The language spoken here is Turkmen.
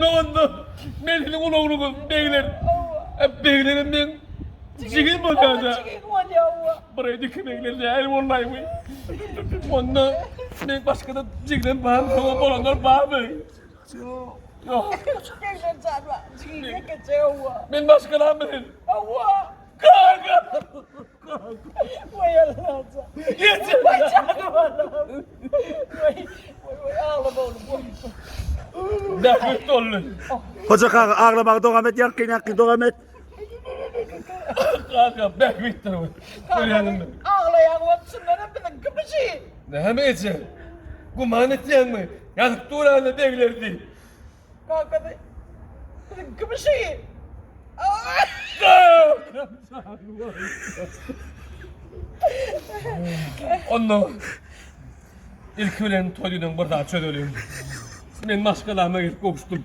Onda men siziň ulaglyňyz begler. Beglerim meň jigim bolýar-da. Jigim bolýar. Bir aýda iki begler nähili bolmaýmy? Onda meň başga-da jigim barmy, soňa bolanlar barmy? Ýok. Begler jan bar. Jigim ýekeje hawa. Men maşgalammy siz? Hawa. Kaka! Waý Allajan. Geçin. Waý janym Allahym. Waý, waý, waý, aglama oglum, waý. Bähbit boldy. Hoja kaka aglamagy dowam et, ýakyn ýakyn dowam et. Kaka bähbitdir bu. Görýäňmi? Aglaýaň bolup şundanam biziň kimişi? Näme eje? Güman etýäňmi? Ýazyp dur ana begler diýip. Kakasy biziň kimişi? Onda ilki bilen toý düýnüň bir zat çözeliň. Men maşgalama gelip gowuşdym.